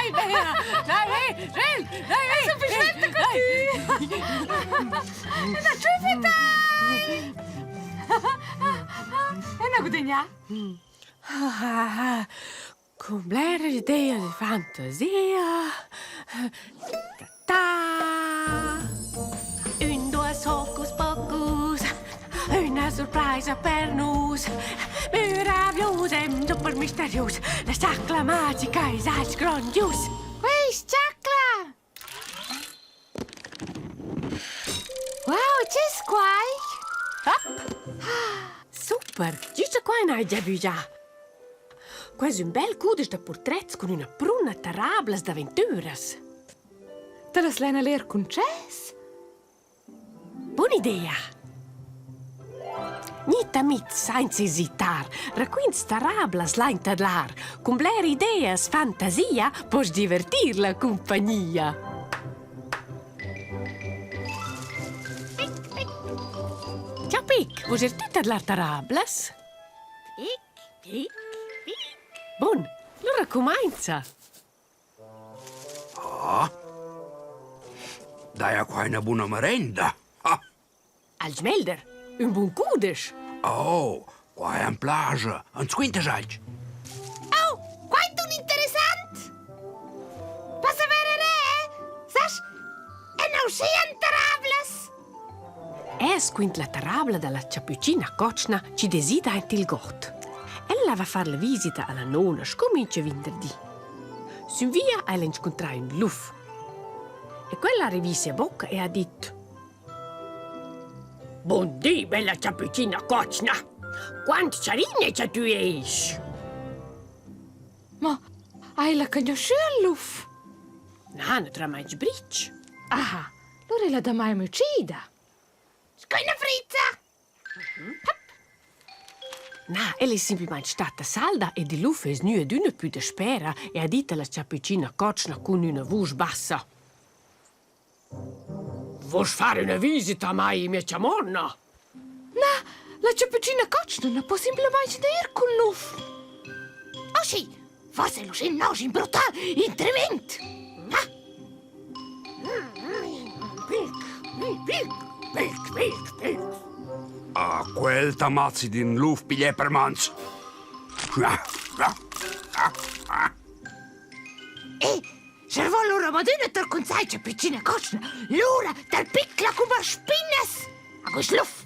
Dai, Bea! Dai, ve! Schnell! Dai, ve! Sono più svelta che tu! Na tschüfetai! E na gudagnà? Cun bleras ideas e fantasia. Ta ta! Ün, duos, hocus pocus, üna surpraisa per nus. Meraviglius e super misterius, la sacla magica es alch grondius. Quei chacla! Wow, che es quai? Hop! Super! Güsta qua n'hai già vügià. Quai es ün bel cudesch da purtrets cun üna pruna tarablas d'aventüras. Te las lena ler cun tschess? Bun'idea! Gnit amits sainza esitar, raquints tarablas lain tadlar, cun bler ideas, fantasia poss divertir la cumpagnia. Pic, pic. Ciao Pic, vus er tü tadlar tarablas? Pic, pic, pic. Bun, lura cumainza. Ah. Daja qua üna buna marenda. Ah. Alch melder, ün bun cudesch. Oh, qua am plascha. Ans quintas alch? Oh, quant un interessant! Possa verer, eh? Sas, en uschia tarablas! Es quint la tarabla da la chapütschina cotschna chi desida aint il god. Ella va far la visita a la nona sco mincha venderdi. Sün via ha ella inscuntrà ün luf. E quella ha rivi sia bocca e ha dit: Bun di, bella chapütschina cotschna! Quant charina cha tü eis! Ma hai la cugnuschü al luf? Na, naturalmaing brich. Aha, lura è la damai mütschida. Sco üna frizza! Na, ella es simplamaing statta salda ed il luf es gnü adüna pü daspera e ha dit alla chapütschina cotschna cun üna vusch bassa: Vosch far üna visita a mai in mia chamonna? Na, la chapütschina cotschna na po simplamaing ir cul luf. Oh schi, forsa è l'uschè nosch in brutal, in trement. Ha? Pic, pic, pic, pic, pic. Ah, quel t'ammazzi d'ün luf pigliè per mans. E sche vol lura madüna tar cun sai cha piccina cotschna, lura tal picla cun spinas. A quist luf.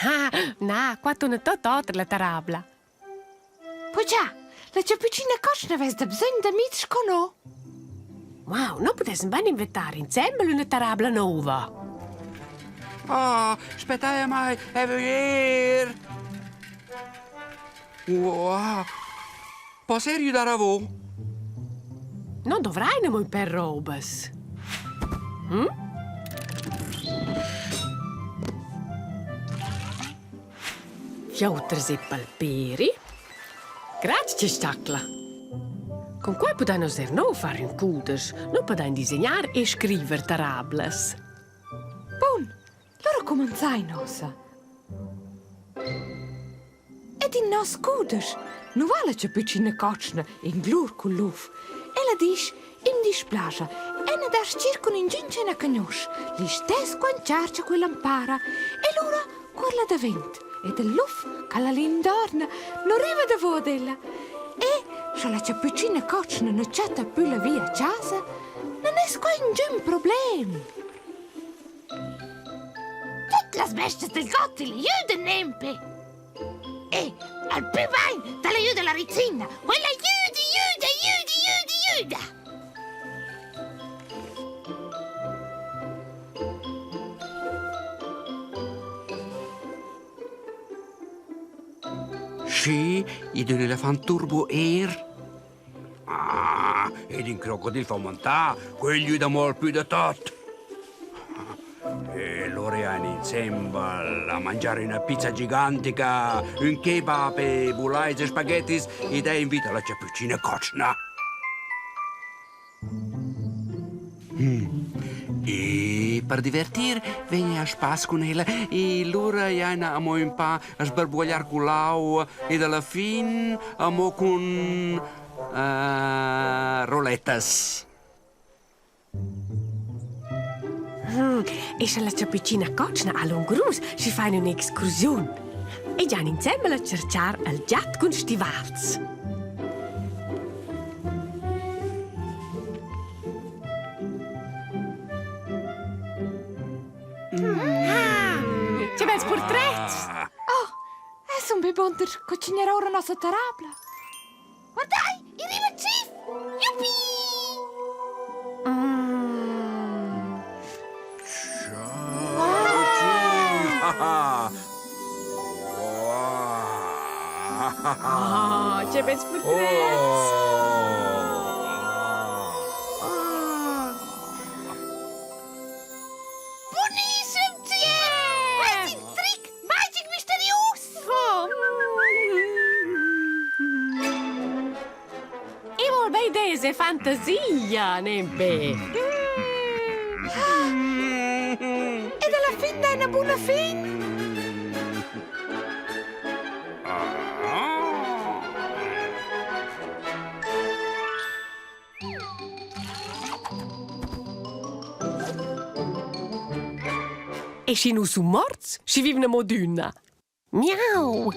Ha, na, qua tuna tot oter la tarabla. Puchà, la chapuccina cotschna vess da bsögn d'amihs sco no. Wow, no pudessan bain inventar insembel üna tarabla nouva. Ah, spettai a mai, è vöglier. Wow. Poss er aiutar a vo? Non dovrai amo ün pêr robas. Hm? Piotr e palperi. Grazia, Stacla. Con quai pudain nus er nou far ün cudesch. Noi pudain disegnar e scriver tarablas. Bun, lura cumanzain uossa. Ed in nos cudesch nu vala chapütschina cotschna in glur cul luf. Ella disch, I'm displascha, ena da stgir cun ingün che na cagnusch, listess quant char cha quella am para. E lura cuorla davent ed il luf ch'alla lindorna nu riva davo ad ella. E scha la chapütschina cotschna nu chatta pü la via a chasa, nun es quai ingün problem. Tuot las bestias del god til jüden nempe. E al pü bain dalla jüda la rizzina, quella jüda, jüda, jüda, jüda, jüda. Schi, id ün elefant turbo eir. Ah, ed ün crocodil fomentà, quel gli da mol pü da tot. E loro han insembel a mangiare üna pizza gigantica, ün kebab e bulais e spaghettis ed ha invita la chapütschina cotschna. E per divertir vegn a spass cun ella e lura jaina amo ün pa a sbarbuogliar cul l'aua ed alla fin amo cun uh... tarablettas. E scha la chapütschina cotschna ha lungurus, schi fain ün'excursiun. E gian insembel a tscherchar al giat cun stivals. Ah, che bels purtrets! Oh, es un be bon per cucinar ora nossa tarabla. Guardai, i riva Chief! Yuppie! Mm. Ah! Oh, che bels purtrets! Oh. Bunissim, Chief! Quest è un trick magic misterius! Oh. I vuol bei ideas e fantasia, nempe. Ed alla fin dai una buona fin! E schi nu sun morts, schi vivna mo d'üna. Miau!